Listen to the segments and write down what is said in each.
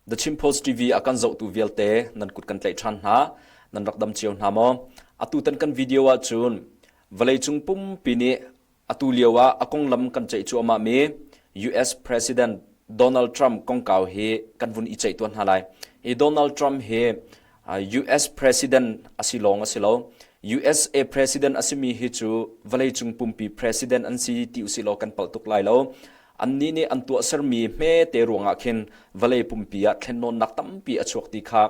The Chin Post TV a kan zohtu vialte nan kut kan tlaih ṭhan hna. Nan rak dam cio hna maw? Atu tan kan video ahcun vawleicung pumpi nih atu lio ah a konglam kan ceih cuahmahmi US President Donald Trump kongkau hi kan vun i ceih tuan hna lai. Hi Donald Trump hi US President a si lawng a si lo. USA President a simi hi cu vawleicung pumpi President an si ti usih law kan palh tuk lai lo. Annih nih an tuahsermi hmete ruangah khin vawlei pumpi ah thlennawnnak tampi a chuak ti kha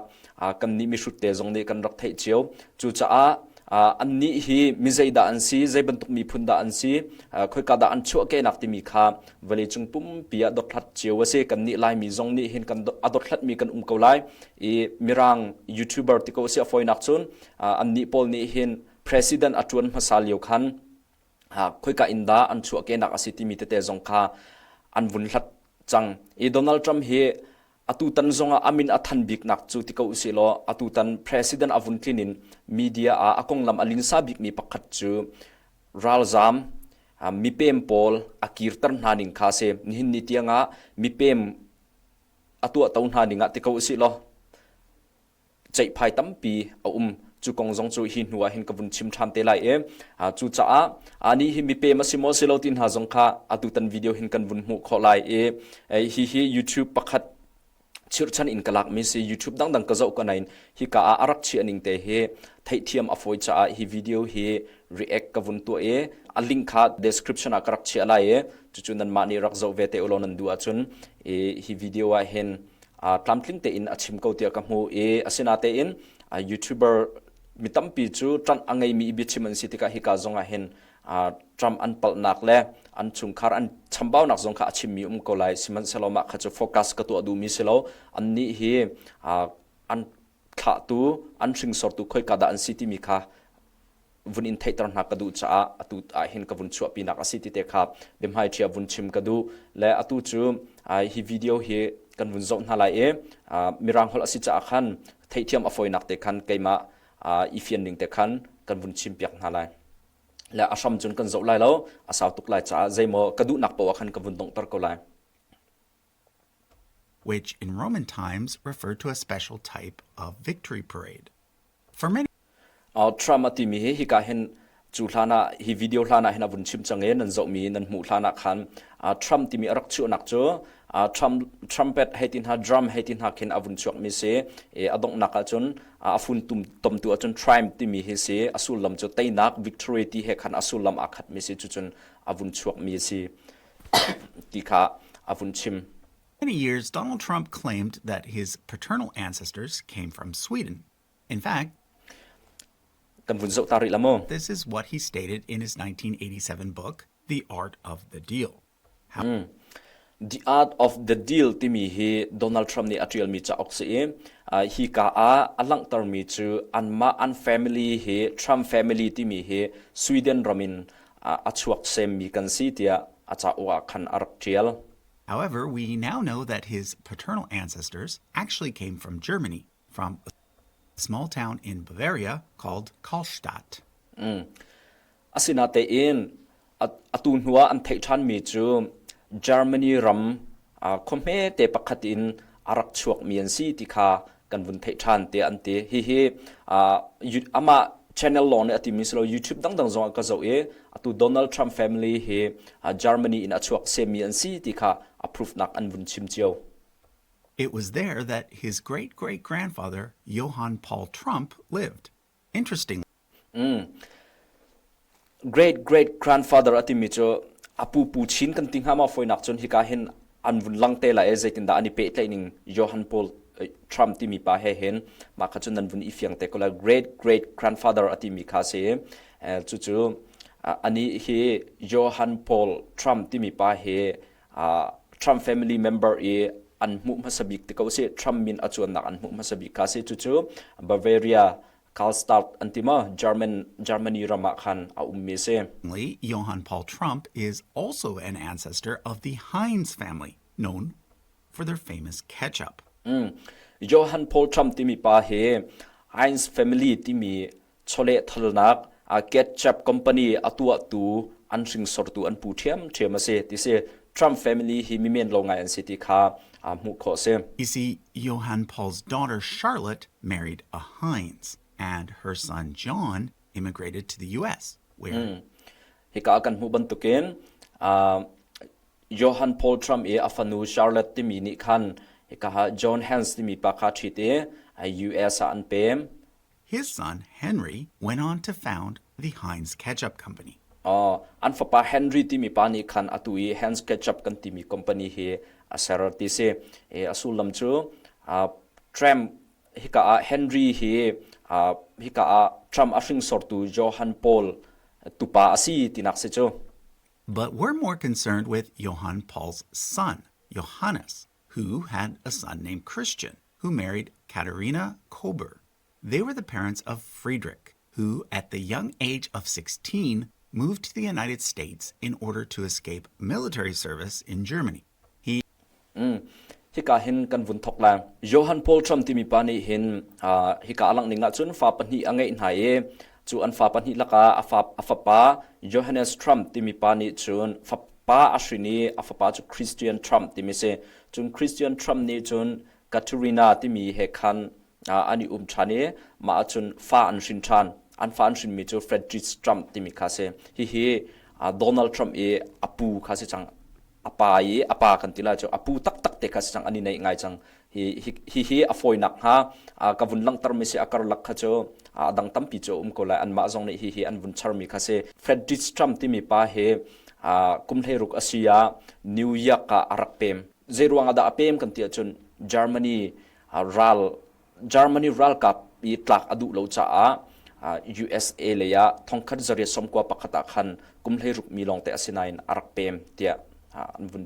kannih mihrut te zong nih kan rak theih cio. Cucaah annih hi mi zeidah an si, zei bantuk miphun dah an si, khoika dah an chuahkehnak timi kha vawleicung pumpi ah dothlat cio a si. Kannih Laimi zong nih hin kan a dothlatmi kan um ko lai. I Mirang YouTuber ti ko a si a fawinak cun annih pawl nih hin president a ṭuan hmasa lio khan khoika in dah an chuahkehnak a si timi tete zong kha an vun hlat cang. I Donald Trump hi atutan zongah a min a than biknak cu ti ko usih law atutan president a vun tlin in media ah a konglam a linsa bikmi pakhat cu ralzam mipem pawl a kirter hna ning kha a si. Nihin ni tiangah mipem a tuahto hna ning ah ti ko usih law ceihphai tampi a um. Cu kong zong cu hi hnu ah hin ka vun chim ṭhan te lai i cucaah anih hi mipem a si maw si lo ti hna zong kha atutan video hin kan vun hmuh khawh lai i hi hi YouTube pakhat chirhchan in ka lakmi si. YouTube dangdang ka zoh ko nain hika ah a rak chiah ning te hi theihthiam a fawi caah hi video hi react ka vun tuah i a link kha description ah ka rak chiah lai i cucu nanmah nih rak zoh ve te ulaw nan duh ahcun i hi video ah hin tlamtling tein a chim ko tiah ka hmu i asinatein YouTuber mi tampi cu ṭanh a ngeimi biachim an si tikah hika zong ah hin Trump an palhnak le an chungkhar an chambaunak zong kha a chimmi um ko lai. Sihmanhsehlaw mah kha cu focus ka tuah duhmi si lo. Annih hi an thlahtu, an hringsortu khoika dah an si timi kha vun in theihter hna ka duh caah atu ah hin ka vun chuahpinak a si ti te kha biahmaiṭhi ah vun chim ka duh. Le atu cu hi video hi kan vun zoh hna lai i Mirang holh a si caah khan theihthiam a fawinak te khan keimah i fian ning te khan kan vun chimpiak hna lai. Le a hram cun kan zoh lai lo, a sau tuk lai caah zeimaw ka duhnak paoh ah khan ka vun donghter ko lai. Which in Roman times referred to a special type of victory parade. For many Trump a timi hi hika hin cu hlan ah hi video hlan ah hin a vun chim cang i nan zohmi nan hmuh hlan ah khan Trump timi a rak chuahnak cu Trump trumpet hei ti hna, drum hei ti hna khin a vun chuakmi si i a donghnak ahcun a fun tum tomtu ahcun triumph timi hi si. A sullam cu teinak, victory ti he khan a sullam aa khatmi si. Cucun a vun chuakmi si ti kha a vun chim. Many years, Donald Trump claimed that his paternal ancestors came from Sweden. In fact, kan vun zoh ta rih la mu. This is what he stated in his 1987 book, The Art of the Deal. How The Art of the Deal timi hi Donald Trump nih a ṭialmi cauk si i hi ka ah a langhtermi cu anmah an family hi, Trump family timi hi Sweden ram in a chuak semmi kan si tiah a cauk ah khan a rak ṭial. However, we now know that his paternal ancestors actually came from Germany, from a small town in Bavaria called Kallstadt. Asinatein atu hnuah an theih ṭhanmi cu Germany ram khua hmete pakhat in a rak chuakmi an si ti kha kan vun theih ṭhan tiah an ti. Hihi amah channel lawng nih a timi si lo, YouTube dangdang zong ah ka zoh i atu Donald Trump family hi Germany in a chuak semi an si ti kha a proof nak an vun chim cio. It was there that his great great grandfather, Johann Paul Trump, lived. Interestingly, Great great grandfather a timi cu a pupu chin kan ti hnga ma? Fawinak cun hika hin an vun lang te lai i zeitindah an i pehtlaih ning Johann Paul Trump timi pa he hin, mah kha cu nan vun i fiang te ko lai. Great great grandfather a timi kha si. Cucu anih hi Johann Paul Trump timi pa hi Trump family member i an hmuh hmasa bik ti ko si. Trump min a cuannak an hmuh hmasa bik kha si. Cucu Bavaria Karlstadt an ti ma, German Germany ram ah khan a ummi si. Johann Paul Trump is also an ancestor of the Heinz family, known for their famous ketchup. Johann Paul Trump timi pa hi Heinz family timi chawlehthalnak ketchup company a tuahtu an hringsortu an pu ṭhiamṭhiam a si ti si. Trump family hi mi men lo ngai an si ti kha hmuh khawh si. You see, Johann Paul's daughter Charlotte married a Heinz, and her son John immigrated to the US, where Hika kan hmuh bantukin Johann Paul Trump i a fanu Charlotte timi nih khan hika ah John Heinz timi pa kha ṭhit i US ah an pem. His son Henry went on to found the Heinz Ketchup Company. An fapa Henry timi pa nih khan atu i Heinz Ketchup kan timi company hi a ser ti si. A sullam cu Trump hika ah Henry hi hika ah Trump a hringsortu Johann Paul tupa a si tinak si cu. But we're more concerned with Johann Paul's son, Johannes, who had a son named Christian, who married Katharina Kober. They were the parents of Friedrich, who, at the young age of 16, moved to the United States in order to escape military service in Germany. He Hika hin kan vun thok lai. Johann Paul Trump timi pa nih hin hika a langh ning ahcun fa pahnih a ngeih hna i cu an fa pahnih lakah a fa a fapa Johannes Trump timi pa nih cun fapa a hrin i a fapa cu Christian Trump timi si. Cun Christian Trump nih cun Katerina timi he khan an i um ṭhan i mah ahcun fa an hrin ṭhan. An fa an hrinmi cu Frederick Trump timi kha si. Hihi Donald Trump i a pu kha si cang. A pa i a pa kan ti lai cu a pu taktak te kha si cang an i neih ngai cang. Hi hi hi a fawinak hnga ka vun langhtermi si a karlak kha cu a dang tampi cu a um ko lai. Anmah zong nih hihi an vun charmi kha si. Frederick Trump timi pa hi kum 16 a si ah New York ah a rak pem. Zei ruang ah dah a pem kan ti ahcun Germany ral Germany ralkap i tlak a duh lo caah USA lei ah thongkhat zariat 91 ah khan kum 16 mi lawngte a si nain a rak pem tiah an vun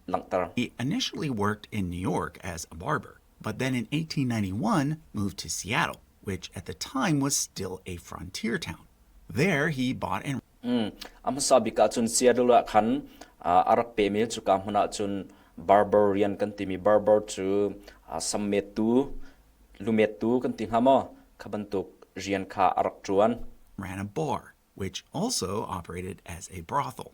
langhter. He initially worked in New York as a barber, but then in 1891 moved to Seattle, which at the time was still a frontier town. There he bought and A hmasa bik ahcun Seattle ah khan a rak pem i cuka hmun ahcun barber rian kan timi barber cu sammettu, lumettu kan ti hnga maw? Kha bantuk rian kha a rak ṭuan. ran a bar, which also operated as a brothel.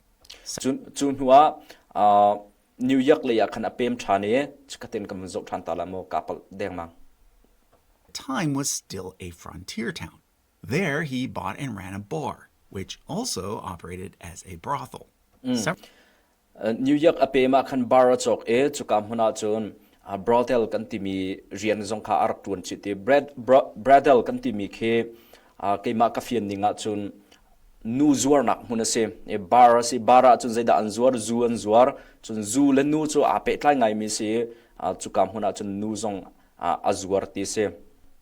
Cu hnu ah New York lei ah khan a pem ṭhan i chikhatin kan vun zoh ṭhan ta lai maw kaa palh dengmang. Time was still a frontier town. There he bought and ran a bar, which also operated as a brothel. New York a pem ah khan bar a cawk i cuka hmun ah cun brothel kan timi rian zong kha a rak ṭuan chih ti. Brothel kan timi khi keimah ka fian ning ahcun nu zuarnak hmun a si. Bar a si. Bar ah cun zeidah an zuar? Zu an zuar. Cun zu le nu cu aa pehtlai ngaimi si. Cuka hmun ah cun nu zong a zuar ti si.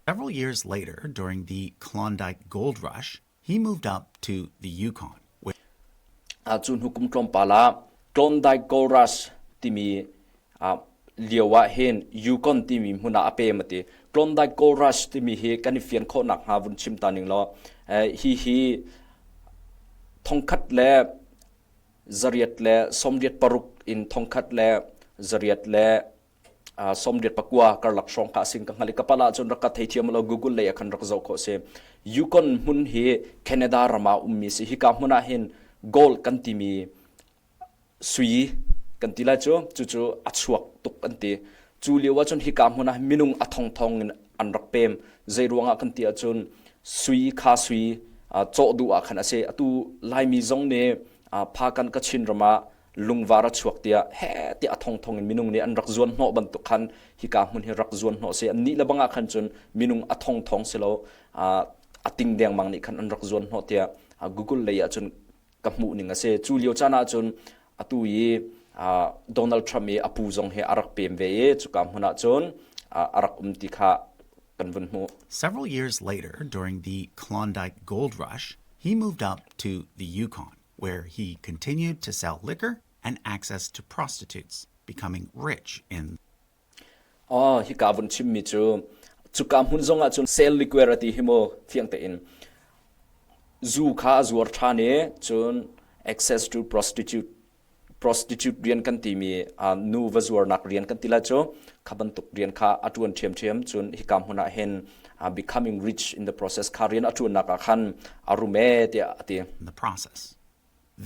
Several years later, during the Klondike Gold Rush, he moved up to the Yukon. Cu hnu kum tlawmpal ah Klondike Gold Rush timi lio ah hin Yukon timi hmun ah a pem a ti. Klondike Gold Rush timi hi kan i fian khawh nakhnga vun chim ta ning law hi hi thongkhat le 886 in 1889 karlak hrawng kha a sin ka hngal i ka pal ahcun rak ka theithiam lo Google lei ah khan rak zoh khawh si. Yukon hmun hi Canada ram ah ummi si. Hika hmun ah hin gold kan timi sui kan ti lai cu cucu a chuak tuk an ti. Cu lio ahcun hika hmun ah minung a thongthong in an rak pem. Zei ruangah kan ti ahcun sui kha sui cawh duh ah khan a si. Atu Laimi zong nih Phakan Kachin ram ah lungvar a chuak tiah he tiah a thongthong in minung nih an rak zuan hnawh bantuk khan hika hmun hi rak zuan hnawh si an nih le bang ah khan cun minung a thongthong si lo a ting dengmang nih khan an rak zuan hnawh tiah Google lei ah cun ka hmuh ning a si cu lio caan ah cun atu i Donald Trump i a pu zong hi a rak pem ve i cuka hmun ah cun a rak um ti kha kan vun hmuh. Several years later, during the Klondike Gold Rush, he moved up to the Yukon, where he continued to sell liquor and access to prostitutes, becoming rich in Oh, hika vun chimmi cu cuka hmun zong ah cun sell liquor a ti hi mu fiang tein zu kha a zuar ṭhan i cun access to prostitute prostitute rian kan timi nu va zuarnak rian kan ti lai cu kha bantuk rian kha a ṭuan ṭhiamṭhiam cun hika hmun ah hin becoming rich in the process kha rian a ṭuannak ah khan a rum e tiah a ti. the process.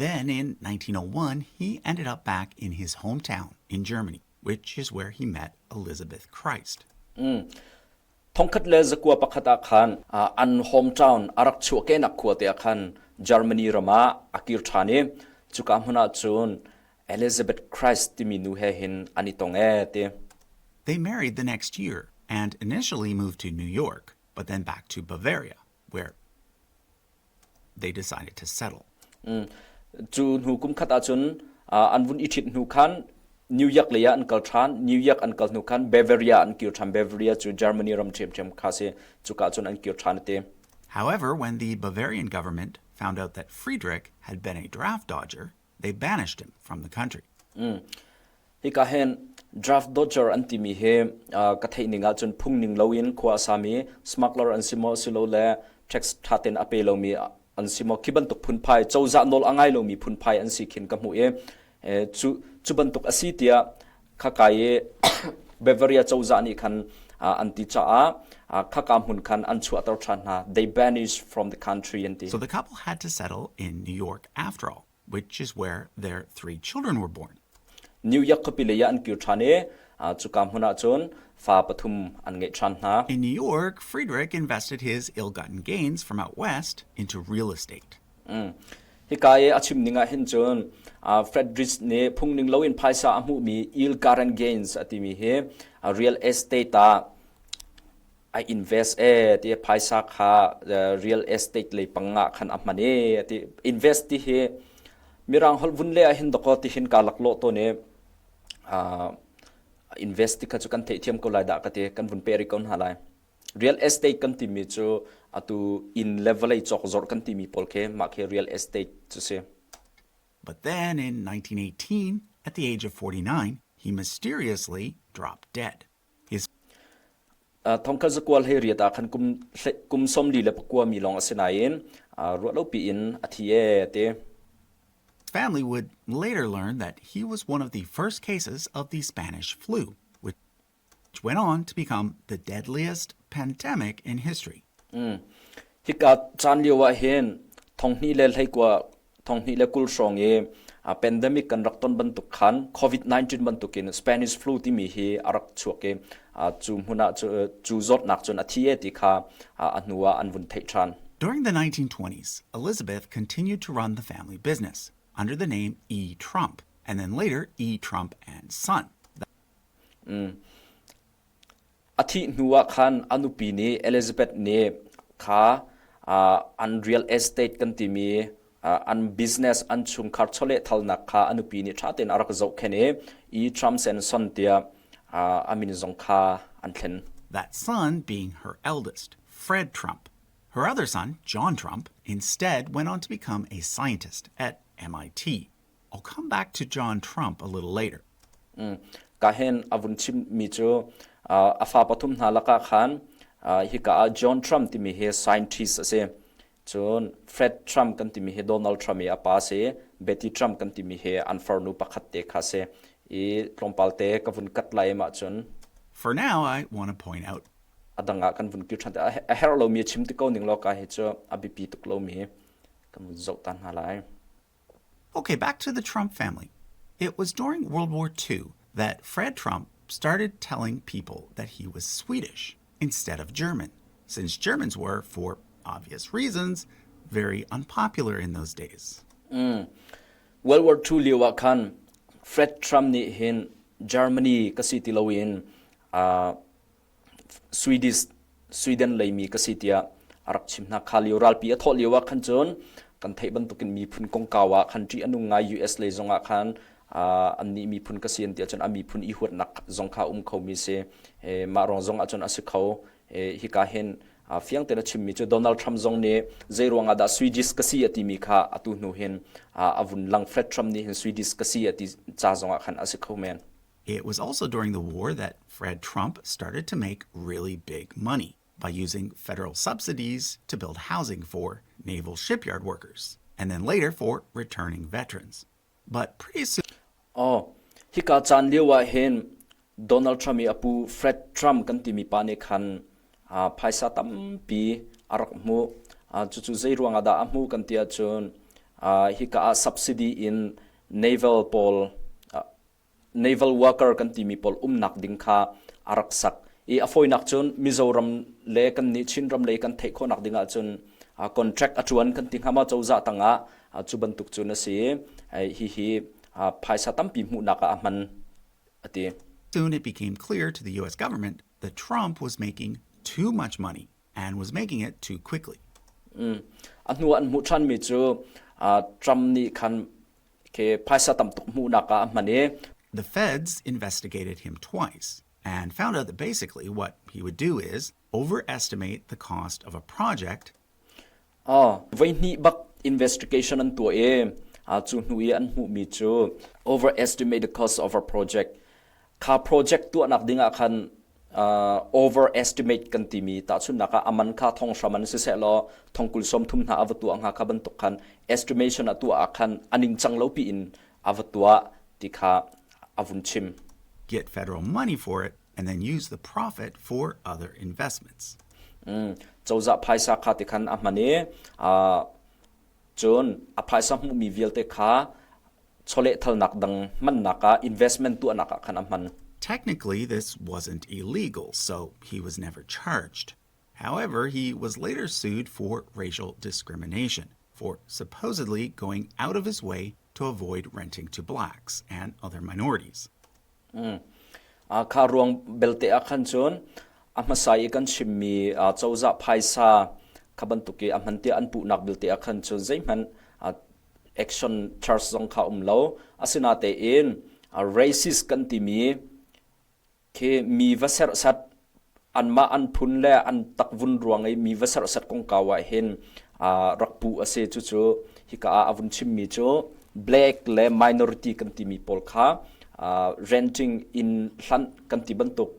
Then in 1901, he ended up back in his hometown in Germany, which is where he met Elizabeth Christ. Thongkhat le zakua pakhat ah khan an hometown a rak chuahkehnak khua te ah khan Germany ram ah a kir ṭhan i cuka hmun ah cun Elizabeth Christ timi nu he hin an i tong ee ti. They married the next year and initially moved to New York, but then back to Bavaria, where they decided to settle. Cu hnu kum khat ahcun an vun i ṭhit hnu khan New York lei ah an kal ṭhan. New York an kal hnu khan Bavaria an kir ṭhan. Bavaria cu Germany ram ṭhiamṭhiam kha si. Cuka cun an kir ṭhan a ti. However, when the Bavarian government found out that Friedrich had been a draft dodger, they banished him from the country. Hika hin draft dodger an timi hi ka theih ning ahcun phung ning loin khua a sami smuggler an si maw silole tax ṭha tein a pe lomi an si maw khi bantuk phunphai cozah nawl a ngai lomi phunphai an si khin ka hmuh i cu cu bantuk a si tiah khaka i Bavaria cozah nih khan an ti caah khaka hmun khan an chuahter ṭhan hna they banished from the country an ti So the couple had to settle in New York after all, which is where their three children were born. New York khuapi lei ah an kir ṭhan i cuka hmun ah cun fa pathum an ngeih ṭhan hna. In New York, Friedrich invested his ill-gotten gains from out west into real estate. Hika i a chim ning ah hin cun Friedrich nih phungning loin phaisa a hmuhmi ill-gotten gains a timi hi real estate ah a invest e ti phaisa kha real estate lei pang ah khan a hman e ti invest ti hi mirang holh vun le ah hin dakaw ti hin ka laklawh tawn i invest ti kha cu kan theihthiam ko lai dah ka ti kan vun pe rih ko hna lai real estate kan timi cu atu inn le vawlei cawk zawrh kan timi pawl khi mah khi real estate cu si But then in 1918, at the age of 49, he mysteriously dropped dead. His Thongkhat zakual hei riat ah khan kum kum sawmli le pakua mi lawng a si nain ruah lo piin a thi e ti. Family would later learn that he was one of the first cases of the Spanish flu, which went on to become the deadliest pandemic in history. Hika caan lio ah hin thonghnih le hleikua thonghnih le 20 hrawng i pandemic kan rak ton bantuk khan COVID-19 bantukin Spanish flu timi hi a rak chuak i cu hmun ah cu zawtnak cun a thi e ti kha a hnu ah an vun theih ṭhan. During the 1920s, Elizabeth continued to run the family business under the name E. Trump and then later E. Trump and Son. A thih hnuah khan a nupi nih Elizabeth nih kha an real estate kan timi an business an chungkhar chawlehthalnak kha a nupi nih ṭha tein a rak zohkhenh i E. Trump and Son tiah a min zong kha an thlen. That son being her eldest, Fred Trump. Her other son, John Trump, instead went on to become a scientist at MIT. I'll come back to John Trump a little later. Ka hin a vun chimmi cu a fa pathum hna lakah khan hika ah John Trump timi hi scientist a si. Cun Fred Trump kan timi hi Donald Trump i a pa si. Betty Trump kan timi hi an farnu pakhat te kha si. I tlawmpal te ka vun kat lai mah cun. For now, I want to point out a dang ah kan vun kir ṭhan te. A herh lomi chim ti ko ning law ka hi cu a biapi tuk lomi kan vun zoh ta hna lai. Okay, back to the Trump family. It was during World War II that Fred Trump started telling people that he was Swedish instead of German, since Germans were, for obvious reasons, very unpopular in those days. World War II lio ah khan Fred Trump nih hin Germany ka si ti loin Swedish Sweden leimi ka si tiah a rak chim hna. Kha lio ralpi a thawh lio ah khan cun kan theih bantukin miphun kongkau ah khan ṭih a nung ngai US lei zong ah khan annih miphun ka si an ti ahcun a miphun i huatnak zong kha um khomi si. Mah ruang zong ah cun a si kho. Hika hin fiang tein a chimmi cu Donald Trump zong nih zei ruang ah dah Swedish ka si a timi kha atu hnu hin a vun lang. Fred Trump nih hin Swedish ka si a ti ca zong ah khan a si kho men. It was also during the war that Fred Trump started to make really big money by using federal subsidies to build housing for naval shipyard workers and then later for returning veterans. But pretty soon Oh, hika caan lio ah hin Donald Trump i a pu Fred Trump kan timi pa nih khan phaisa tampi a rak hmuh. Cucu zei ruangah dah a hmuh kan ti ahcun. Hika ah subsidy in naval pawl naval worker kan timi pawl umnak ding kha a rak sak. I a fawinak cun Mizoram le kan nih Chinram lei kan theih khawhnak ding ahcun contract a ṭuan kan ti hnga ma cozah tangah cu bantuk cun a si. Hihi phaisa tampi hmuhnak ah a hman a ti. Soon it became clear to the US government that Trump was making too much money and was making it too quickly. A hnu an hmuh ṭhanmi cu Trump nih khan khi phaisa tam tuk hmuhnak ah a hman i The feds investigated him twice and found out that basically what he would do is overestimate the cost of a project. Voihnih bak investigation an tuah i cu hnu i an hmuhmi cu overestimate the cost of a project. Kha project tuahnak ding ah khan overestimate kan timi tahchunhnak ah a man kha thong hram an siseh law thong kul sawm thum hna a va tuah hnga kha bantuk khan estimation a tuah ah khan a ningcang lo piin a va tuah ti kha a vun chim. Get federal money for it and then use the profit for other investments. Cozah phaisa kha ti khan a hman i cun a phaisa hmuhmi vialte kha chawlehthalnak dang hmannak ah investment tuahnak ah khan a hman. Technically, this wasn't illegal, so he was never charged. However, he was later sued for racial discrimination for supposedly going out of his way to avoid renting to blacks and other minorities. Kha ruang belte ah khan cun a hmasa i kan chimmi cozah phaisa kha bantuk i a hman tiah an puhnak belte ah khan cun zeihmanh action charge zong kha um lo. Asinatein racist kan timi khi mi va serhsat anmah an phun le an takvun ruang i mi va serhsat kongkau ah hin rak puh a si. Cucu hika ah a vun chimmi cu black le minority kan timi pawl kha renting inn hlanh kan ti bantuk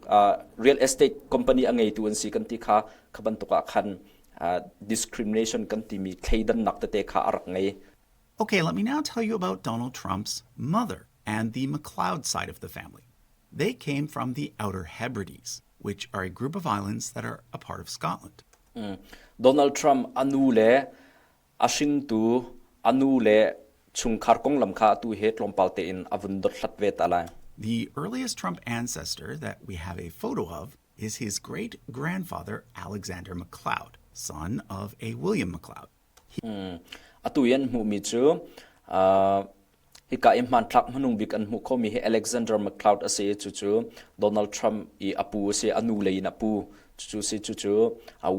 real estate company a ngeitu an si kan ti kha kha bantuk ah khan discrimination kan timi thleidannak tete kha a rak ngei. Okay, let me now tell you about Donald Trump's mother and the McLeod side of the family. They came from the Outer Hebrides, which are a group of islands that are a part of Scotland. Donald Trump a nu le a hringtu a nu le chungkhar konglam kha atu he tlawmpal tein a vun dothlat ve ta lai. The earliest Trump ancestor that we have a photo of is his great grandfather Alexander McLeod, son of a William McLeod. Atu i an hmuhmi cu hika i hmanthlak hmanung bik an hmuh khomi hi Alexander McLeod a si i cucu Donald Trump i a pu a si, a nu lei in a pu. Cucu si cucu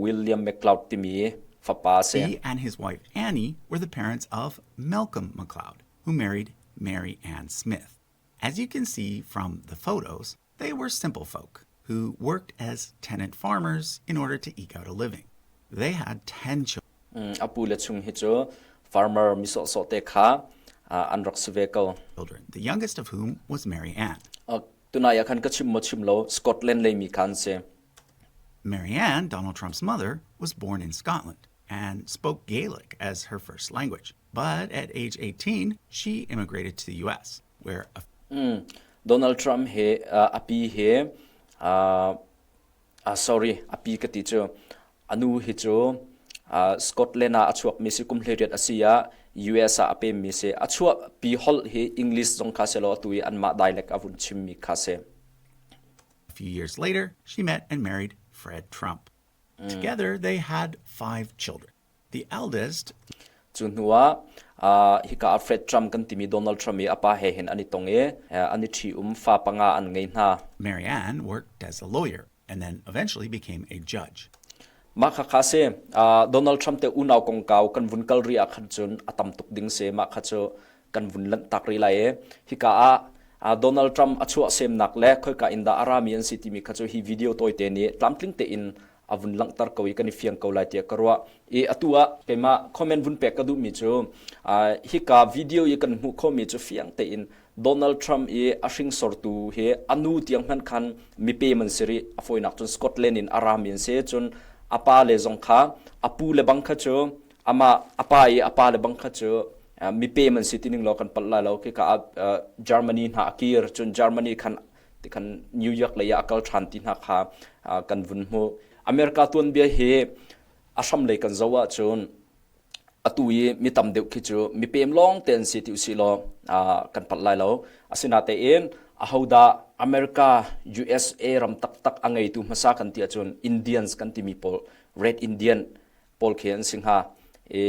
William McLeod timi fapa a si. He and his wife Annie were the parents of Malcolm McLeod, who married Mary Ann Smith. As you can see from the photos, they were simple folk who worked as tenant farmers in order to eke out a living. They had 10 children. A pu le chung hi cu farmer mi sawhsawh te kha an rak si ve ko. Children, the youngest of whom was Mary Ann. Tunai ah khan ka chim maw chim lo Scotland lei mi kha an si. Mary Ann, Donald Trump's mother, was born in Scotland and spoke Gaelic as her first language. But at age 18, she immigrated to the US, where a Donald Trump he a pi he uh, sorry a pi ka ti cu anu hi cu Scotland ah a chuak mi si kum 18 a si ah US ah a pem mi si a chuah pi holh hi English zong kha se lo atu i anmah dialect a vun chim mi kha si A few years later, she met and married Fred Trump. Together, they had five children. The eldest Cu hnuah hika ah Fred Trump kan timi Donald Trump i a pa he hin an i tong i an i ṭhi-um fa panga an ngei hna. Mary Ann worked as a lawyer and then eventually became a judge. Mah khakha si Donald Trump te unau kongkau kan vun kal rih ah khan cun a tam tuk ding si mah kha cu kan vun lanhtak rih lai i hika ah Donald Trump a chuah semnak le khoika in dah a rami an si timi kha cu hi video tawite nih tlamtling tein a vun langhter ko i kan i fiang ko lai tiah ka ruah. I atu ah keimah comment vun pek ka duhmi cu hika video i kan hmuh khomi cu fiang tein Donald Trump i a hringsortu hi a nu tiang hmanh khan mipem an si rih. A fawinak cun Scotland in a rami an si. Cun a pa le zong kha a pu le bang kha cu amah a pa i a pa le bang kha cu mipem an si tining law kan palh lai lo. Khika ah Germany hna a kir. Cun Germany khan tikhan New York lei ah a kal ṭhan ti hna kha kan vun hmuh. America tuanbia hi a hram lei kan zoh ahcun Atu i mi tam deuh khi cu mipem lawng te an si ti usih law kan palh lai lo. Asinatein ahodah America USA ram taktak a ngeitu hmasa kan ti ahcun Indians kan timi pawl Red Indian pawl khi an si hnga. I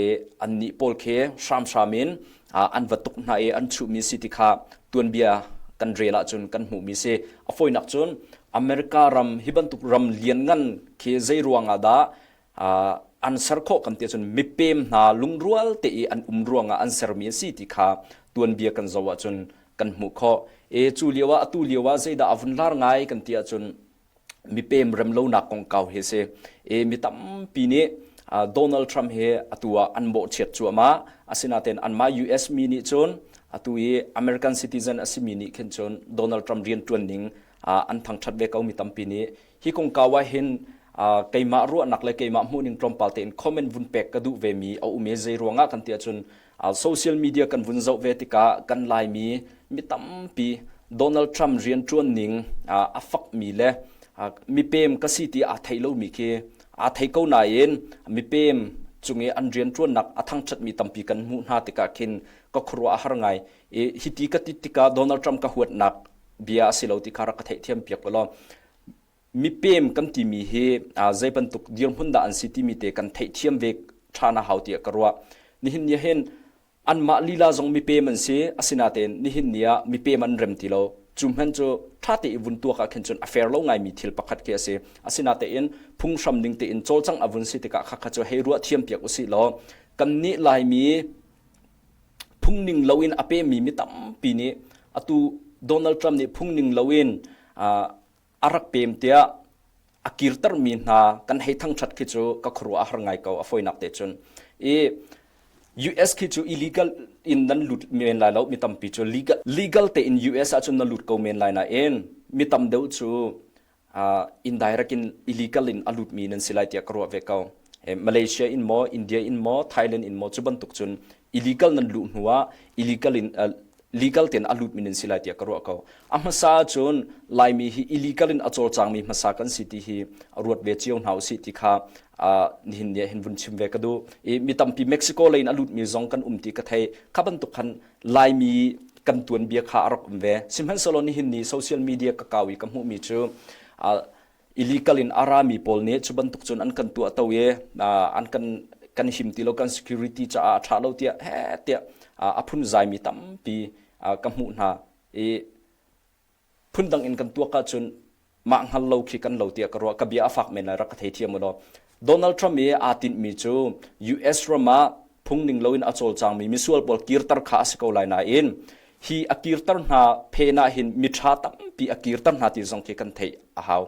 annih pawl khi hramhram in an va tuk hna i an chuhmi si ti kha tuanbia kan rel ahcun kan hmuhmi si. A fawinak cun America ram hi bantuk ram lianngan khi zei ruang ah dah an ser khawh kan ti ahcun mipem hna lungrual te i an um ruangah an sermi a si ti kha tuanbia kan zoh ahcun kan hmuh khawh. E cu lio ah atu lio ah zeidah a vun lar ngai kan ti ahcun mipem remlonak kongkau hi a si. E mi tampi nih Donald Trump hi atu ah an mawhchiat cuahmah. Asinain anmah US mi nih cun atu i American citizen a simi nih khin cun Donald Trump rianṭuan ning an thangṭhat ve ko mi tampi nih. Hi kongkau ah hin keimah ruahnak le keimah hmuhning tlawmpal tein comment vun pek ka duh vemi a um i zei ruangah kan ti ahcun social media kan vun zoh ve tikah kan Laimi mi tampi Donald Trump rianṭuan ning a fakmi le mipem ka si ti aa thei lomi khi aa thei ko nain mipem cung i an rianṭuannak a thangṭhatmi tampi kan hmuh hna tikah khin ka khuaruah a har ngai. I hiti ka ti tikah Donald Trump ka huatnak bia a si lo ti kha rak ka theihthiam piak ulaw mipem kan timi hi zei bantuk dirhmun dah an si timi te kan theihthiam ve ṭhan a hau tiah ka ruah. Nihin ni hin anmah lila zong mipem an si, asinain nihin ni ah mipem an rem ti lo. Cu hmanh cu ṭha te i vun tuak ah khin cun a fair lo ngaimi thil pakhat khi a si. Asinain phunghram ning tein cawlcangh a vun si tikah khakha cu hei ruah thiam piak usih law kannih Laimi phungning loin a pemi mi tampi nih atu Donald Trump nih phungning loin a rak pem tiah a kirtermi hna kan hei thangṭhat khi cu ka khuaruah a har ngai ko a fawinak te cun. I US khi cu illegal in nan lut men lai lo mi tampi cu legal legal tein US ahcun na lut ko men lai nain mi tam deuh cu indirect in illegal in a lutmi nan si lai tiah ka ruah ve ko. Malaysia in maw, India in maw, Thailand in maw cu bantuk cun illegal nan luh hnu ah illegal in legal tein a lutmi nan si lai tiah ka ruah ko. A hmasa cun Laimi hi illegal in a cawlcangmi hmasa kan si ti hi ruat ve cio hna usih ti kha nihin ni ah hin vun chim ve ka duh. I mi tampi Mexico lei in a lutmi zong kan um ti ka thei. Kha bantuk khan Laimi kan tuanbia kha a rak um ve. Sihmanhsehlaw nihin ni social media ka kau i ka hmuhmi cu illegal in a rami pawl nih cu bantuk cun an kan tuah to i an kan kan him ti lo kan security caah a ṭha lo tiah he tiah a phun zaimi tampi ka hmuh hna i phundang in kan tuak ahcun mah hngal lo khi kan lo tiah ka ruah ka bia a fak men lai rak ka theithiam u law Donald Trump i aa tinhmi cu US ram ah phungning loin a cawlcangmi misual pawl kirter kha a si ko lai nain hi a kirter hna phen ah hin miṭha tampi a kirter hna ti zong khi kan theih a hau.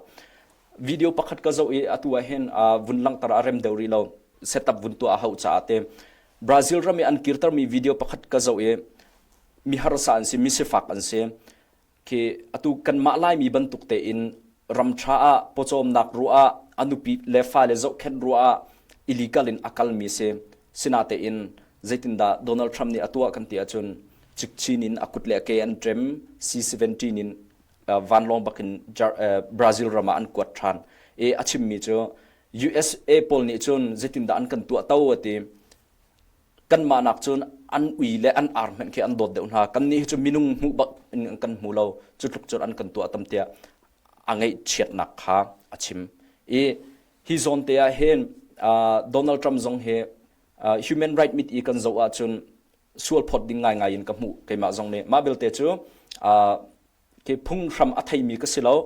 Video pakhat ka zoh i atu ah hin vun langhter a rem deuh rih lo setup vun tuah a hauh caah te Brazil ram i an kirtermi video pakhat ka zoh i mi harsa an si mi sifak an si khi atu kanmah Laimi bantuk tein ram ṭha ah pawcawmnak ruah ah a nupi le fale zohkhenh ruah ah illegal in a kalmi si. Sinatein zeitindah Donald Trump nih a tuah kan ti ahcun cikchin in a kut le a ke an ṭem C-17 in vanlawng bakin Brazil ram ah an kuat ṭhan. I a chimmi cu USA pawl nih cun zeitindah an kan tuah to a ti. Kanmah nak cun an ui le an ar hmanh khi an dawt deuh hna. Kannih hi cu minung hmuh bak in an kan hmu lo. Cu tluk cun an kan tuah tam tiah a ngaihchiatnak kha a chim. I hi zawn te ah hin Donald Trump zong hi human right mit i kan zoh ahcun sual phawt ding ngaingai in ka hmuh keimah zong nih. Mah belte cu khi phunghram a theimi ka si lo.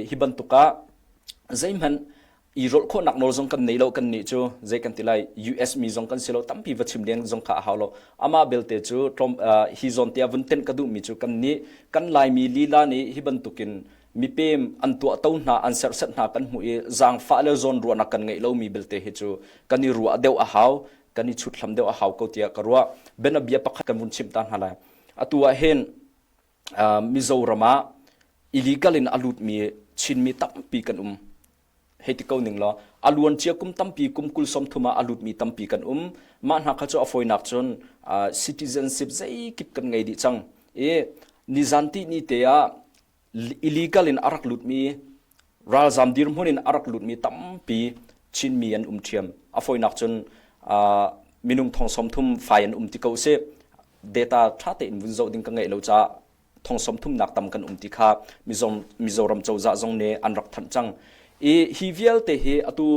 Hi bantuk ah zeihmanh i rawlh khawhnak nawl zong kan nei lo kan nih cu zei kan ti lai US mi zong kan si lo tampi va chim deng zong kha a hau lo amah belte cu tlawm hi zawn te ah vun tenh ka duhmi cu kan nih kan Laimi lila nih hi bantukin mipem an tuah to hna an serhset hna kan hmuh i zaangfah le zawn ruahnak kan ngeih lomi belte hi cu kan i ruah deuh a hau kan i chut-hlam deuh a hau ko tiah ka ruah bianabia pakhat kan vun chimh ta hna lai atu ah hin Mizoram ah illegal in a lutmi Chinmi tampi kan um. Hei ti ko ning law a luan cia kum tampi kum 20 sawmthum ah a lutmi tampi kan um. Mah hna kha cu a fawinak cun citizenship zeikip kan ngei dih cang. I nizan ti ni te ah illegal in a rak lutmi ralzam dirhmun in a rak lutmi tampi Chinmi an um ṭhiam. A fawinak cun. Minung thong 30 fai an um ti ko si. Data ṭha tein vun zoh ding ka ngeih lo caah thong 30 nak tam kan um ti kha Mizoram cozah zong nih an rak thanh cang. I hi vialte hi atu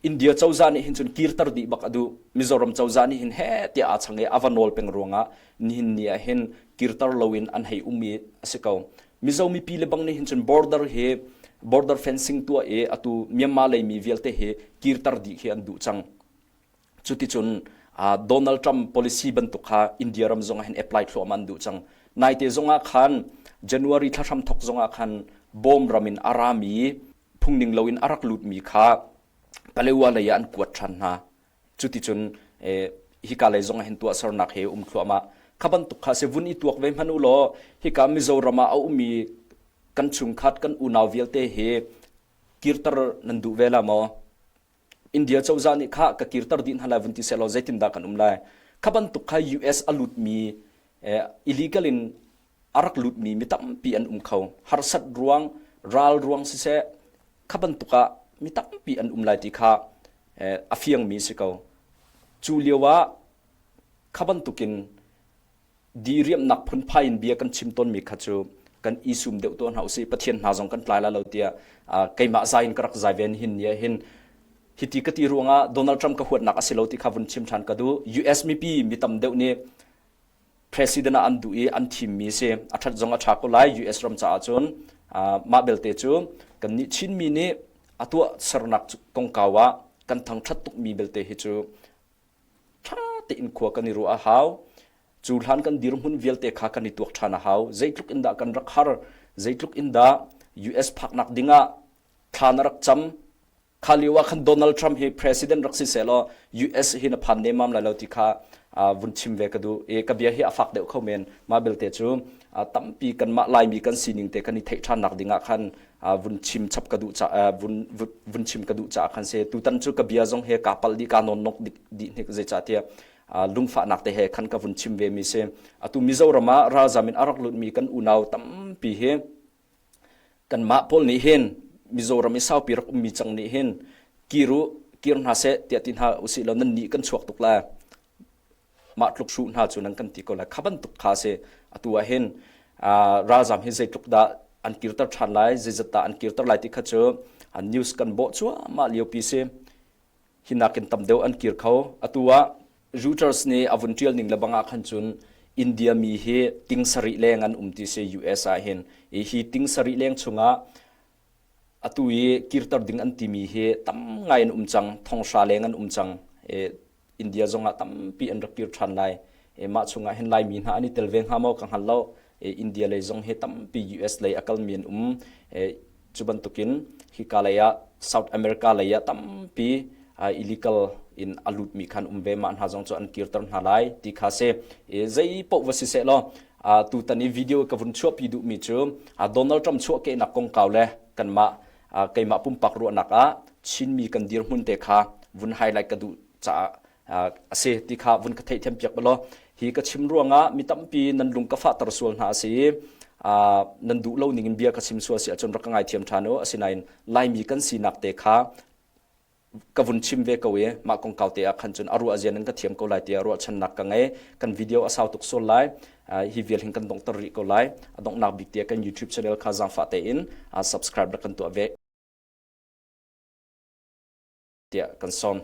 India cozah nih hin cun kirter dih bak a duh. Mizoram cozah nih hin he tiah aa chang i a va nawl peng ruangah nihin ni ah hin kirter loin an hei um i a si ko. Mizo mipi le bang nih hin cun border hi border fencing tuah i atu Myanmar lei mi vialte hi kirter dih khi an duh cang. Cuticun Donald Trump policy bantuk kha India ram zong ah hin apply thluahmah an duh cang. Naite zong ah khan January thla hram thok zong ah khan bawm ram in a rami phungning loin a rak lutmi kha Palewa lei ah an kuat ṭhan hna. Cuticun hika lei zong ah hin tuahsernak he um thluahmah. Kha bantuk kha si vun i tuak ve hmanh u law hika Mizoram ah a ummi kan chungkhat kan unau vialte hi kirter nan duh ve la maw? India cozah nih kha ka kirter dih hna lai vun ti sehlaw zeitindah kan um lai? Kha bantuk kha US a lutmi illegal in a rak lutmi mi tampi an um kho. Harsat ruang, ral ruang siseh, kha bantuk ah mi tampi an um lai ti kha a fiangmi si ko. Cu lio ah kha bantukin diriamnak phunphai in bia kan chim tawnmi kha cu kan i sum deuh tuah hna usih Pathian hna zong kan tlai la lo tiah keimah zai in ka rak zai ve hin ni ah hin hiti ka ti ruangah Donald Trump ka huatnak a si lo ti kha vun chim ṭhan ka duh US mipi mi tam deuh nih president ah an duh i an thimmi si a ṭhat zong a ṭha ko lai US ram caah cun mah belte cu kannih Chinmi nih a tuah sernak kongkau ah kan thangṭhat tukmi belte hi cu ṭha tein khua kan i ruah a hau. Cu hlan kan dirhmun vialte kha kan i tuak ṭhan a hau. Zeitluk in dah kan rak har, zeitluk in dah US phaknak dingah thla na rak cam. Kha lio ah khan Donald Trump hi president rak si sehlaw US hi na phan nemmam lai lo ti kha vun chim ve ka duh. I ka bia hi a fak deuh kho men. Mah belte cu tampi kanmah Laimi kan sining te kan i theih ṭhannak dingah khan vun chim chap ka duh ca vun vun chim ka duh caah khan si tutan cu ka bia zong he kaa palh dih kaa nawn nok dih hnik zeicahtiah lungfahnak te he khan ka vun chim ve mi si atu Mizoram ah ralzam in a rak lutmi kan unau tampi hi kanmah pawl nih hin Mizoram i saupi rak ummi cang nih hin kir u kir hna seh tiah ti hna usih law nan nih kan chuak tuk lai mah tluk hruh hna cu nan kan ti ko lai kha bantuk kha si atu ah hin ralzam hi zeitluk dah an kirter ṭhan lai zeizat dah an kirter lai ti kha cu news kan bawh cuahmah liopi si hi nakin tam deuh an kir kho atu ah Reuters nih a vun ṭial ning le bang ah khan cun India mi hi ting sarih leng an um ti si US ah hin hi ting sarih leng chungah atu i kirter ding an timi hi tam ngai an um cang thonghra leng an um cang India zongah tampi an rak kir ṭhan lai. Mah chungah hin Laimi hna an i tel ve hnga maw ka hngal lo. India lei zong hi tampi US lei a kalmi an um. Cu bantukin hika lei ah South America lei ah tampi illegal in a lutmi khan um ve mah hna zong cu an kirter hna lai ti kha si. Zei paoh va si seh law tutan i video ka vun chuahpi duhmi cu Donald Trump chuahkehnak kongkau le kanmah keimah pumpak ruahnak ah Chinmi kan dirhmun te kha vun highlight ka duh caah a si ti kha vun ka theihthiam piak law hi ka chim ruangah mi tampi nan lung ka fahter sual hna a si nan duh lo ning in bia ka chim sual si ahcun rak ka ngaithiam ṭhan u asinain Laimi kan sinak te kha ka vun chim ve ko i mah kongkau te ah khan cun a ruah zia nan ka thiam ko lai tiah ruahchannak ka ngei kan video a sau tuk sual lai hi vial hin kan donghter rih ko lai a donghnak bik tiah kan YouTube channel kha zaangfah tein subscribe rak kan tuah ve tiah kan sawm.